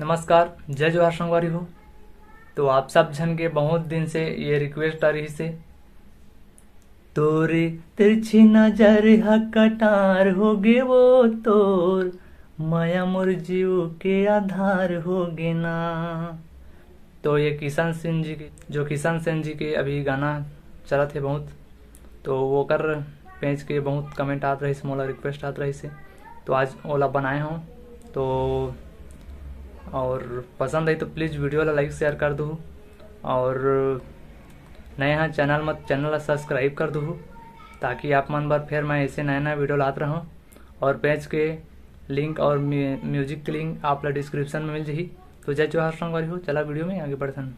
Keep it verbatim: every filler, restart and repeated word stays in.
नमस्कार, जय जोहार संगवारी हो। तो आप सब झन के बहुत दिन से ये रिक्वेस्ट आ रही से, तोरे तिरछी नजर ह कटार हो गे वो तोर, मया मोर जीव के आधार हो गे ना। तो ये किशन सिंह जी के, जो किशन सेन जी के अभी गाना चलत हे बहुत, तो ओकर पेज के बहुत कमेंट आत रहिस, मोला रिक्वेस्ट आत रहिस हे, तो आज ओला बनाए हूँ। तो और पसंद आई तो प्लीज वीडियो ला लाइक शेयर कर दू, और नए हाँ चैनल मत चैनल ला सब्सक्राइब कर दू, ताकि आप मन बर फिर मैं ऐसे नया नया वीडियो लात रहूँ। और पेज के लिंक और म्यू- म्यूजिक के लिंक आप ला डिस्क्रिप्शन में मिल जाही। तो जय जोहार संगवारी हो, चला वीडियो में आगे बढ़थन।